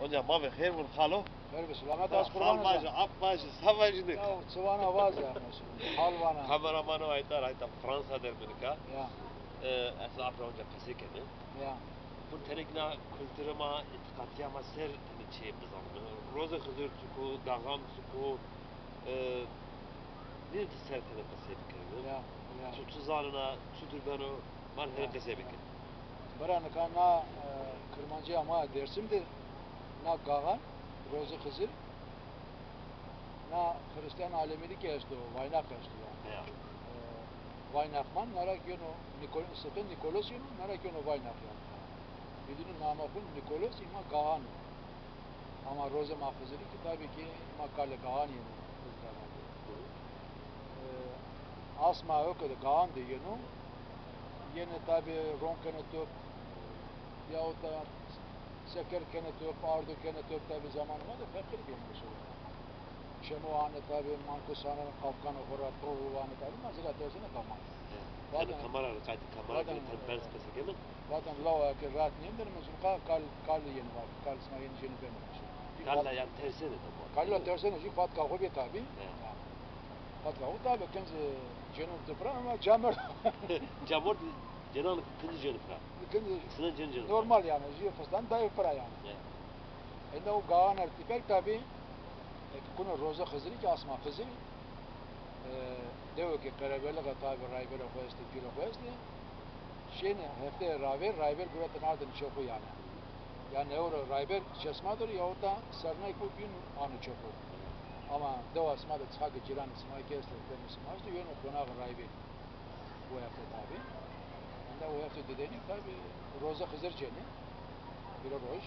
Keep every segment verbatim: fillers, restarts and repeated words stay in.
Onca ma ve xêr vun xalo. Xêr ve selamet. Ha, az, xal qurban vaji, ap vaji, sa vaji nik. Ya, çi vana vaze ya, mesela. Hal vana. Kameramano ayta, ayta Fransa der mi nika. Ya. E, ez ap ra onca qesey keme. Ya. Vun tenik na kultura ma, îtîqatîya ma ser tenê çê bizanime. Rozê Xizir çik o, gaxan çik o, e, nî ti ser tenê qesey bikerî. Ya, ya. Çi, çi zanena, çutir beno, ma tenê qesey bikerî. Bira nika na, e, Kirmancîya ma Dêrsim de na gaxan, Rozê Xizir, na Xirîstîyan alemî de kî esto, Waynak esto ya. Ya. E, Waynakman, na ra yeno Nikol-, Sixê Nîkolos yeno, na ra yeno Waynak ya. Bidînî nama xwu Nîkolos, îma gaxan o. Ama rozê ma Xizirî kî tabî kî ma kalê gaxan yenê Xizira ma de. E, asma ewke de gaxan de yeno. Yenê tabî ron kenê top, yahut da seker kenê top, ardo kenê top, tabî zamanê ma de feqîr bîyê mesela. Çemo anê tabî, manko sanenê qafkanê xo ra, pırr vanê tabî, ma zira tersêne daman. He. Vatene kamera, riqaytê kamera vatene, girê, ten berz qesey keme. Vatene lawa ke rahat nêmdene, mesela ka-, kal, kal yenê, vat, kal sima yenê cênê benê mesela. Kal la yan tersêne de bu. Kal la tersêne, jî fatka xo bê tabî. He. Ya. Fatka xo tabî, kinc cêno di pira ama camêrd. Camêrd, cênan kinc cêno pira. Kinc. Sinan cêno cêno pira. Normal yanî, jî fistan dayê pira yanî. He. Enda o gaxan erdî pek tabî, eke kuno roza Xizirî kî asma Xizirî, e, dewe ke qerebelixe tabî rayberê xo estê, pîrê xo estê, şênê hefteyê ravêr, rayber guretêne ardêne çê xo yanî. Yanî ewro rayber çê sima der o, yahut da sernay xo bîn anê çê xo. Ama dewa sima de çha ke cîranê sima kî estê, qomê sima estê, yeno qonaxê rayberî. O hefte tabî. Enda o hefte didenî tabî roza Xizir cênê. Pîre roj.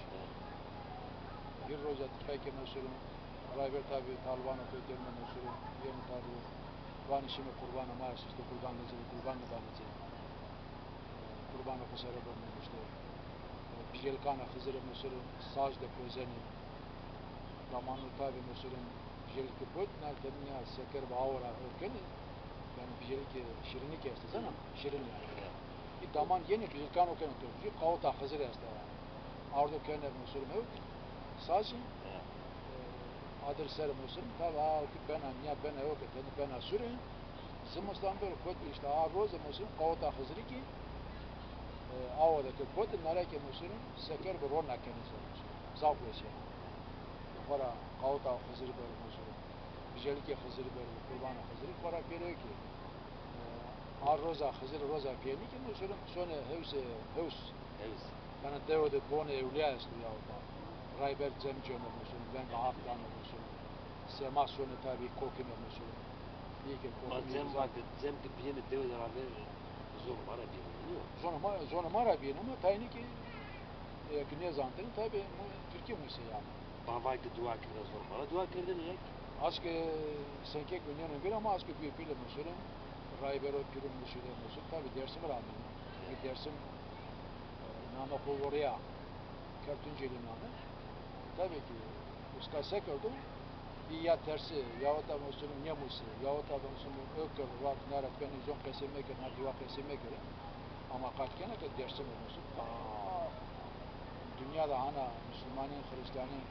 Bir roza tifekê mesulun. Rayber tabî talibano pê kerîno mesulun. Yenî tabî vanî şîme qurbana ma, işte qurban nicê, qurban nibanê cê. Qurbana xo sere beno işte. Bijelkana Xizirê mesulun saz de pozenî. Damanu tabî mesulun Jêl ke bot, na tedî nîya seker bi awe ra ew kenê. Yanî bijelîkê şîrînî kî estê, zana? Şîrîn yanî. Î daman yenê bijelîkan o kenê to. Jî qawita Xizirî esta yanî. Ardo kenê mesulun ewk, sazî. E, adir ser mesulun, tabî a ki bena, nîya bena ewk, tedî bena surê. Zimistan bero, kot işte a roze mesulun qawita Xizirî kî, e, awe de ke kot, nare ke mesulun seker bi rona kenê ser mesulun. Zaf wes yanî. Xora qawita Xizirî bero mesulun. Bijelîkê Xizirî bero, qurbana Xizirî, xora pêro kî, e, a roza Xizirî roza pênî kî, mesulun sonê hewsê, hews. Hews. Yanî dewe de bonê ewlîya esto ya orada. Rayber cem cêno mesulun, venga haq dano mesulun. Sema sonê tabî kokime mesulun. Îyê ke kokime. Ma cem vake, cem ke bîyêne dewe de rayber zonê ma ra bîyêne, nîyo? Zonê ma, zonê ma ra bîyêne ama taynî kî, e, ke nêzanitêne tabî, ma Tirkî musê yanî. Bavay ke dua kerdêne, zor bana dua kerdêne ya kî. Az ke senkek û nêno vîr ama az ke bîyo pîle mesulun, rayber o pîrun murşîdê mesul, tabî Dêrsim ra ameyne. Evet. Dêrsim, e, name xo vorîya, kerd Tuncelî name. Tabî kî uska se kerdo, î ya tersê, yahut da mesulun nêmusê, yahut da mesulun ew kerdo, vat nare benî zon qesey mekerê, na dua qesey mekerê. Ama qat kena ke Dêrsim o mesul, ta dinya de hana musulmanîn, xirîstîyanîn,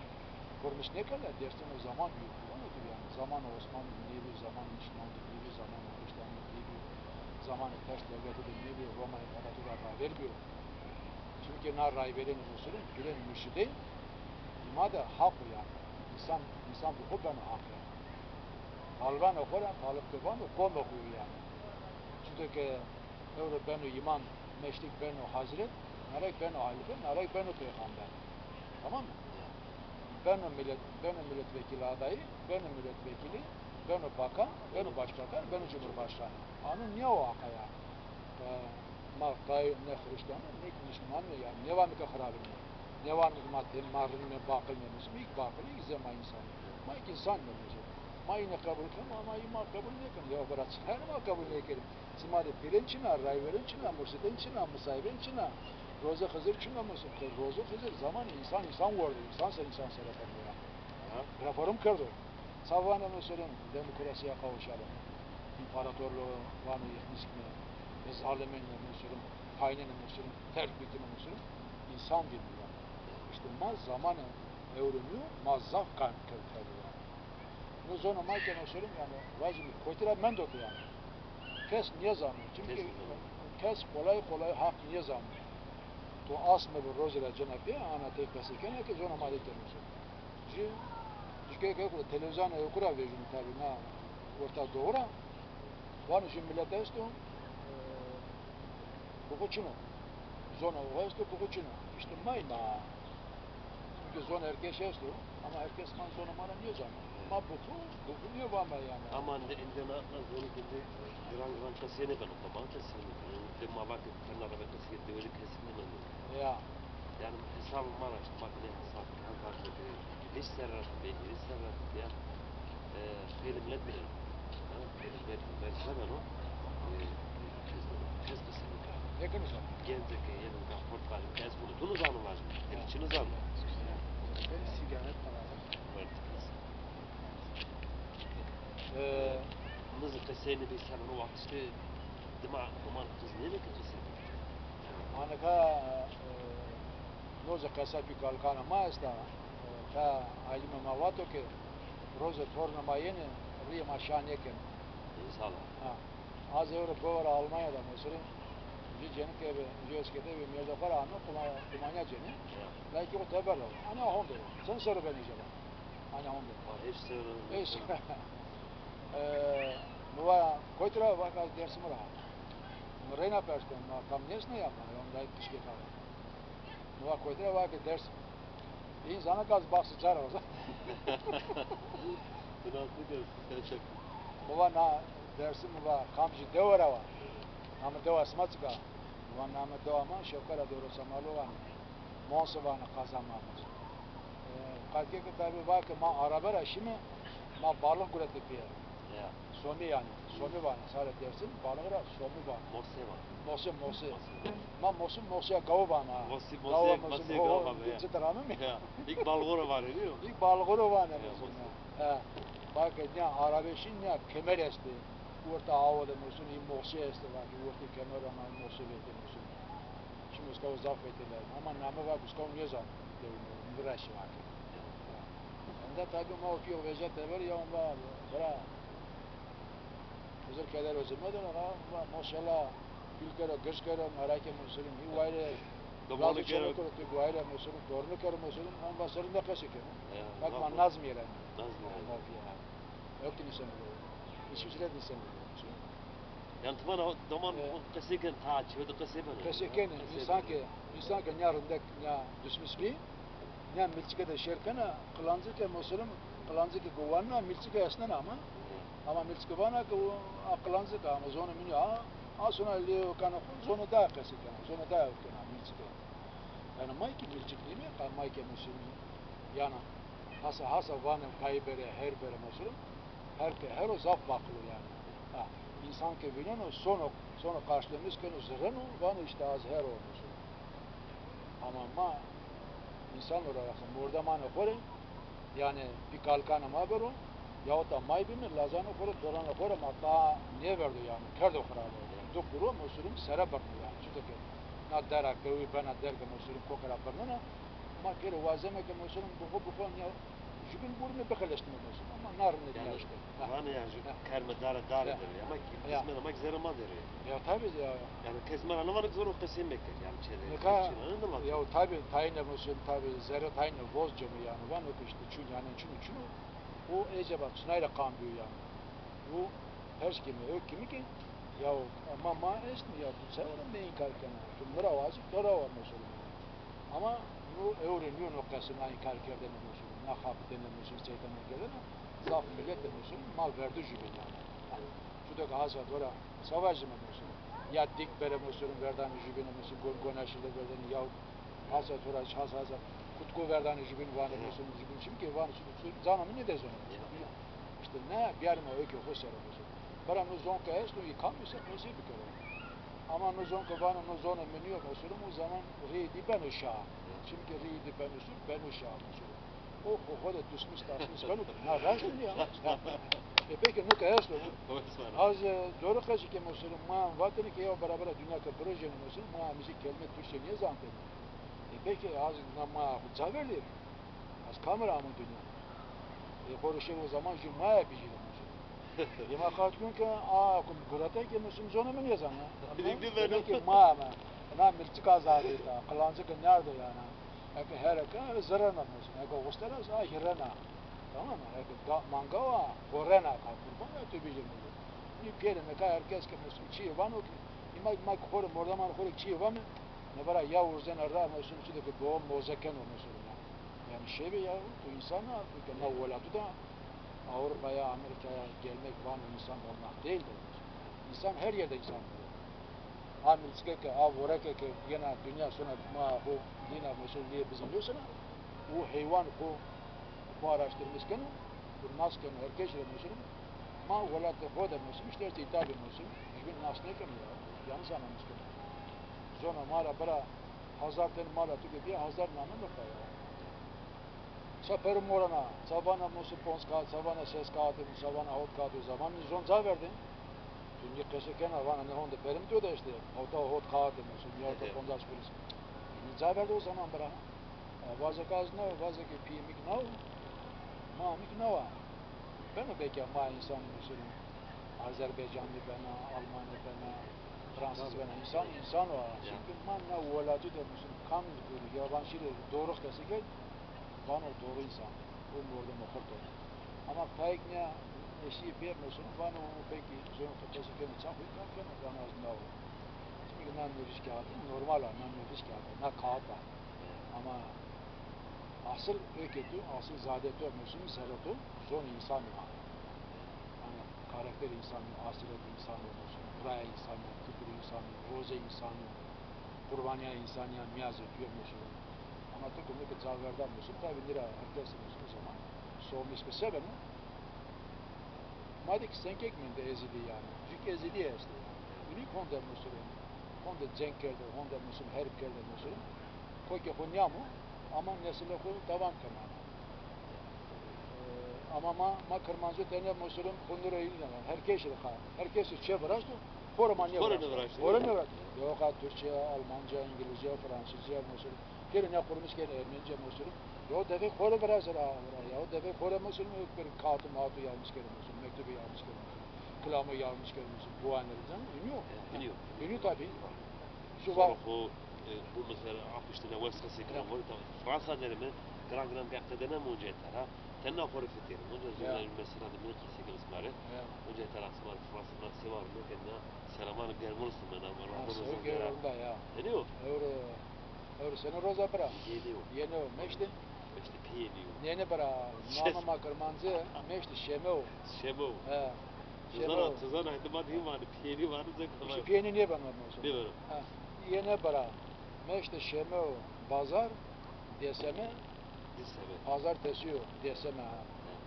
Kurmiş nêkerde, Dêrsim o zaman bîyo, kurban oto yanî. Zamanê Osmanlî de nêbîyo, zamanê Musulman de nêbîyo, zamanê Xirîstîyan de nêbîyo, zamanê pers dewlete de nêbîyo, Roma împaratorîya ravêr bîyo. Çimkî na rayberênê mesulun, pîrên murşîdê, îma de haq o yanî. Însan, însan bi xo beno haq yanî. Talibana xo ra, talib ke vano, qomê xo yo yanî. Çuto ke ewro beno îmam, meştik beno hazret, narek beno halîfe, narek beno peyxamber. Tamam mı? Beno millet, beno milletvekili adayı, beno milletvekili, beno bakan, beno başbakan, beno cumhurbaşkanı. Anu niye o akaya? E, ma tay ne Hristiyan, ne ki Müslüman, ne ya, ne var mı ki xirabin, ne var mı ki ma tem, ma rin, ne baqil, ne Müslüman, ilk baqil, ilk zema insan. Ma ilk insan ne diyecek? Ma yine kabul kılma, ama ma kabul ne kılma? Ya bırak, çıkar ma kabul ne kılma? Sima de pîrên çina, rayverên çina, murşidên çina, misayibên çina. Rozê Xizir çina, murşid, Rozê Xizir zaman însan însan werdo, însan ser însan sere fermo ya. Ha? Reform kerdo. Sa vana meselên demokrasîya qawişale. Împaratorluğu vano yıkmış kime, zalimên meselên, hainên meselên, terk bikime meselên, însan dîn ya. İşte ma zamanê Ewro nîyo, ma zaf kam kerd tebî yanî. No zona ma ke mesela yanî vajîme kotî ra mendo ke yanî. Kes nêzano. Çimkî kes nêzano. Kes kolay kolay Haq nêzano. To asme bi rozê ra cena pê, ana tey qesey kena ke zona ma de keno zon. Jî, jî ke, ke televîzyona eko ra vejîno tabî na Orta Doğu ra. Vano jî milet esto, e, buxu çin o. Zona o esto, buxu çin o. Îşte may ma. Çimkî zona her kes esto, ama her kes ma zona ma ra nêzano. Ma buxu, buxu nêvama yanî. Ama ende, ende na, na zonî ke ende giran giran qesey nêbeno, tamam qesey nêbeno. Ende ma va ke tena ra ve qesey ke dewe de kesî nêmendo. Ya. Yanî hesabê ma ra îşte ma ke nê hesab ke, hem vajîme ke hîris serre bê, hîris serre ya. E, xeylê milet bîne. Ha, xeylê milet ver sebeno. E, kes, kes qesey nêkeno. Nêkeno zaf. Gence ke yeno raport vajîme ke ez bunu tu nizano vajîme. Ene çi nizano. Sigaret para. E, nizi qesey nêbî sebeno wextî îşte dima doman qiz nêbî ke qesey bî. Yanî. Ma nika, e, no zî qesa pîkalkana ma esta, e, ka alimê ma vato ke roze torna ma yenê, rîyê ma şa nêkenê. Înşallah. Ha. Az ewro biwara Almanya de mesela, jû cenike bi, jû eskete bi, mêrde xo ra ame, kuma-, kumanya cenê. Ya. Layikê xo teber ra. Ana honde ro. Çend serre benê ceba? Ana honde ro. Ha, hîç serre. Hîç. E, mi va, kotî ra? Va ke Dêrsimî ra. Mi reyna pers keno, ma kam nêsna ya, ma, ya, layik kişkê ka. Mi va kotî ra? Va ke Dêrsim. În zana ke ez baxsê ca ra wa. Ti nas nêkerd. Mi va na Dêrsim, mi va kamcî dewe ra wa. Namê dewa sima çik a? Mi va namê dewa ma Şewkera Dewrosamalû vanê. Monse vanê qaza ma. E, qaytke ke tabî va ke ma arabe ra şîme, ma balix guretê pîya. Ya. Somî yanî. Somî vanê. Sarê Dêrsim balix ra somî vanê. Mose vanê. Mose, mose. Mose. Ma mose, moseya gawi vanê ha. Mose, mose, gawa mose, mose, gawa ho, vanê, ya. Ci de ramîme. Ya. Îlk balixo ra vanê, nîyo? Îlk balixo ra vanê, ya, mose. He. Va ke nîya arabe şî, nîya kemer estê. Orta awe de mesela, î mose estê, va ke ortê kemer ra ma mose vetê mesela. Çimkî uska o zaf vetê la. Ama name va ke uska o nêzano. Dew, mi ra şî va ke. Enda tabî ma o pîya veja teber ya, va bira. Xizir keder o zî medeno, va, va, maşallah, pîl kero, girz kero, merakê Muslim, hî wayre, domanî kero, kero, tu wayre Muslim, torunî kero Muslim, ama va serî ne qesî keno. Ya, bak, ma Nazmîye ra. Nazmîye ra. Ewk nîsenî. Îsviçre nîsenî. Yanî ti vana doman qesey kenê, ta çewe de qesey benê. Qesey kenê, însan ke, însan ke nîya rindek, nîya dusmis bî, nîya milçike de şêr kena, qilancike, mesela, qilancike ke wanena, milçike esnena ama. Ama milçike vana ke o, a qilancike ama zonê mi nîyo, a, a sona lê o kena xo, zonê daye qesey kena, zonê daye kena milçike. Yanî may ke milçik nîme, qa may ke, mesela, yanî hasa, hasa vanê kayî bere, her bere, mesela, her ke her o zaf baqil o yanî. Ha, însan ke vîneno, sono, sono karşılığımız keno, zirreno, vanê îşte az her o, mesela. Ama ma însanû ra, mordemanê xo rê, yanî pîkalkanê ma bero, yahut da may bîme, lazanê xo rê, toranê xo rê ma ta nêverdo yanî, kerdo xirabe. Du quru Muslim sere birno yanî. Çuto ke na dera kewî bena derge Muslim koke ra birnena, ma pêro wazeme ke Muslim bi xo, bi xo ya jubîn burîme bixelesnîme Muslim. Ama na rinde nîya îşte. Ha. Vanê ya jû kerme dare dare der o. Ama ki, ya, qismeta ma ki zerrê ma der o. Ya tabî ya. Yanî kes ma ra nêvano ke zor o qesey meke. Yanî çê de. Nika, ya tabî tayîne Muslim, tabî zerre tayîne voz ceme yanî. Vano ke îşte çûn yanî çûn çûn o. O eceba çinay ra qan bîyo yanî. O pers keme, ewk keme ke ya ma, ma estîme ya, tu çawa ra mi înkar kena? Tu mi ra wa zî, to ra wa Muslim. Ama no ewro nîyo no qesê na înkar kerdene Muslim, na xapitene Muslim, seytene kerdene, zaf milet de Muslim mal verdo jubîn yanî. Ha, çuto ke hasa to ra savaşîme Muslim. Ya dîk bere Muslim, verdanê jubîne Muslim, gon, gona şile verdanê ya. Hasa to ra, hasa, hasa kutku verdanê jubîn vanê Muslim, jubîn çimkî vanê çi, çi, zana mi nêdezonê. Îşte na biyarîme ewkê xo ser o mesela. Bira no zon ke esto, î kam îse qesey bikero. Ama no zon ke vano no zonê mi nîyo mesela, o zaman rîyê dî beno şa. Çimkî rîyê dî beno sûr, beno şa mesela. O xo, xo de dusmis tasmis beno, na raşt nîya. E peki no ke esto. Az, e, doğru qesey ke mesela, ma vatene ke ya beraber dinya ke proje mesela, ma hemî kelîme Türkçe nêzanitêne. E peki az na ma xo ça verdê? Ez kamera amû dinya. E, xo rê şev o zaman jû maya bijîre, mesela. Yê ma qat kûn ke, a, kum gurete ke, mesela, zonê mi nêzana. Demek ki maya mi. Na milçika zafî ta, qilancike nerede yani. Eke hereke, zirrena, mesela. Eke xustera, a, hirrena. Tamam mı? Eke ga-, mangawa, xorrena, ka kurban ya tu bijîre, mesela. Nî pêrê nika her kes ke, mesela, çî vano ki, îma, ma ki xo rê, mordeman xo rê çî vame, ne vera ya urzena ra, mesela, çi de ki bo moze keno, mesela. Yani şebi ya, tu insan a, tu ke na welatû da, Avrupa'ya, Amerika'ya gelmek vano insan olmak değildir. İnsan her yerde insandır. A milçike ke, a voreke ke yena dünya sona ma xo dîna, mesela, lê bizimliyorsa, o heywan xo, xo araştırmış keno, xo nas keno, herkes de, mesela, ma welatê xo de, mesela, işte, işte, îtabê, mesela, jûbîn nas nêkeno ya, yanlış anlamış keno. Zona ma ra bira hazar ten ma ra tu ke bîya hazar name mi pa ya. Ça peri morena, ça vana, mesela, ponc kağıt, ça vana şeş kağıt, ça vana hot kağıt, o zaman zon ca verde. Tu nî qese kena, vana ne honde peri mi tu de işte, hota hot kağıt, mesela, ya da poncaş kuruş. Nî ca verde o zaman bira. E, vaze ke ez nawo, vaze ke pîyê mi ki nawo, ma mi ki nawa. Beno belki ma insan, mesela, Azerbaycanlı bena, Almanı bena, Fransız bena. İnsan, insan o. Çünkü ma na welatû de, mesela, kam gurî, yabancı ile doğru kese gel, vano doğru insan. O mordem oxirto. Ama payek ne eşî bê, mesela, vano o peki zon kese keno, çaxu keno, vano ez nawo. Şimdi na nêvîş kağıdı normal a, na nêvîş kağıdı, na kağıt a. Ama asıl öykê tu, asıl zadê tu, mesela, zerrê tu, zon insan a. Yani karakter insan, asilet insan, mesela, raya insan, kültürü insan, roze insan, qurbaniya insan, ya niyazê tu, mesela. Ama tu kime ki ca verda, mesela, tabi nira herkes, mesela, o zaman soğumuş bir sebep. Ma de ki senkek mende Ezîdî yani. Çünkü Ezîdî estê yani. Ünî honde, mesela, honde cenk kerde, honde, mesela, herb kerde, mesela. Xo ke xo nîyamo, ama nesilê xo devam kena. E, ama ma, ma Kirmancî tenê, mesela, xo nira îlî, herkes de ka, herkes çê viraşto, xo rê ma nêviraşto. Xo rê nêviraşto. Xo rê nêviraşto. Yo ka Türkçe, Almanca, İngilizce, Fransızca, mesela. Pêro ne qurmiş kerdê Ermenîce, mesela. Yo devê xo rê virazê ra, ra, yo devê xo rê, mesela, bir kağıtı mağıtı yazmış kerdê, mesela, mektubu yazmış kerdê, mesela, kilamı yazmış kerdê, mesela, bu aneri zan, ünü yo. Ünü yo. Ünü tabi. Şu var. Xo, e, bu mesela, apiştine wes qesê kilam var, Fransa derime, gran gran ke qedene mi onca tera, tenna xo rê fitêrim. Onca zor mesela de mi qesê kil ismare. Onca tera ismare Fransa na sevar mi ke na selaman germol sime na, radon zor gera. Ya. Ünü yo. Ewro Ewro seno roza bira? Yenî yo. Yenî yo, meşte? Meşte pîyenî yo. Nêne bira, name ma Kirmancî, meşte şeme o. Şeme o. He. Şeme o. Tizana, tizana, hete ma dî vanî, pîyenî vanî, zek. Îşte pîyenî nêbeno, mesela. Nêbeno. Ha. Yenî bira, meşte şeme o, bazar, deseme, deseme. Pazartesi yo, deseme, ha.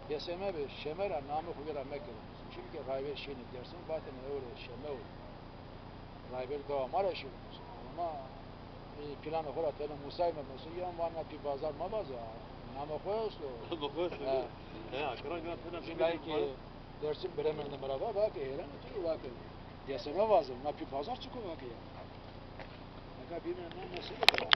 He. Deseme be, şeme ra name xo vira mekero. Çimkî rayver şênî Dêrsim, vatêne ewro şeme o. Rayver dewa ma ra şîyo. Ama, e, planê xo ra tenê musayme, mesela, yan vana pî bazar mevaze, namê xo esto. Namê xo esto. He. He, akran gran tena. Jî layikê Dêrsim birê mi de mi ra va, va ke hêrene tu, va ke deseme vaze, na pî bazar çik o, va ke ya. Nika bîne na mesela.